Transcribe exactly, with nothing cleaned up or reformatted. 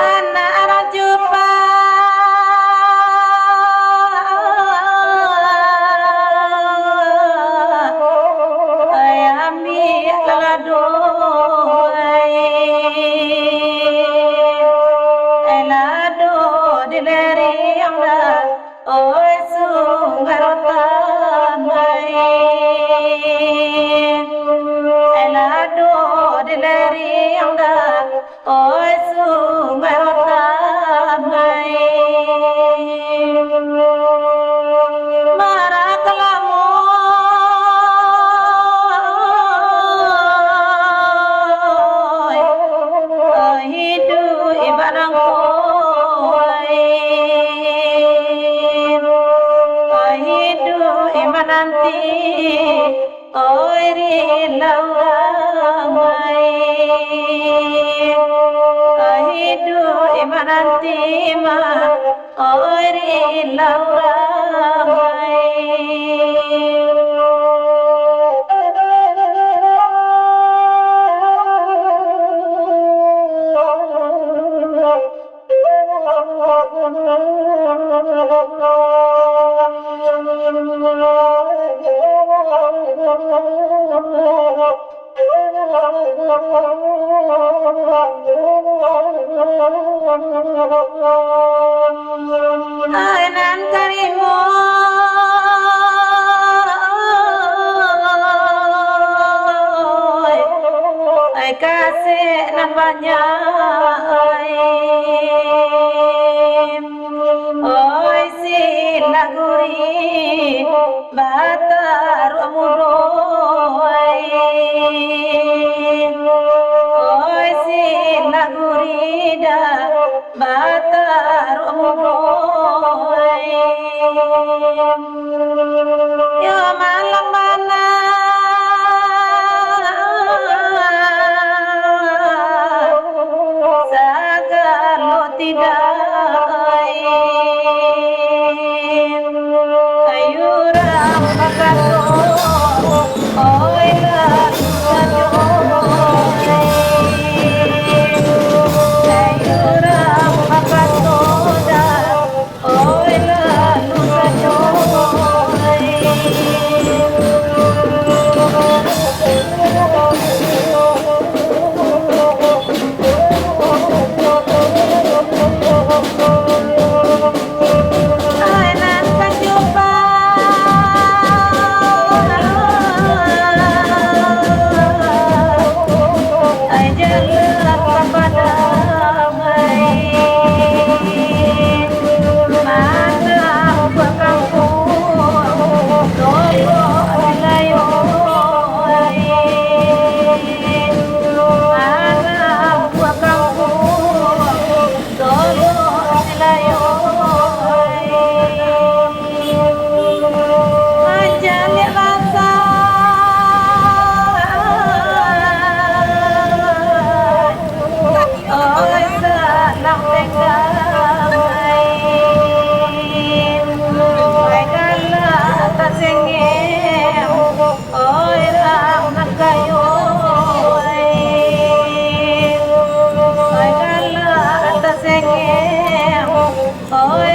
Anak rajo Pak, ai ambiak lado, ai, ai lado di lereng dah. Oi Sungai Rotan ai, ai lado di lereng dah. Oi Sungai Rotan ai, marah kalamo. Hiduik barangkoi, hiduik mananti, oi rilau ramai, hiduik mananti mah. Oi rilau ramai. Ai nan karimo, ai kasek nan banyak, ai. Oi silah gurih, bataruak mudo ai. Oi silah gurih dah, bataruak mudo ai. Yo malang bana, sagalo tidak ai. Ayu urang bakato, oi lalu sajo ai. Ayu urang bakato dah, oi lalu sajo ai. Ai nan sajupak, ai jalan bapadang ai, manang buah kampuang, tolok di layua ai, manang buah kampuang. Tolong silayo, ai. Aja liak basah, oi, sanang tenggang, ai. Ai, galak tasengeng. Oi, urang nan kayo, oi. Oi, galak tasengeng. Oi,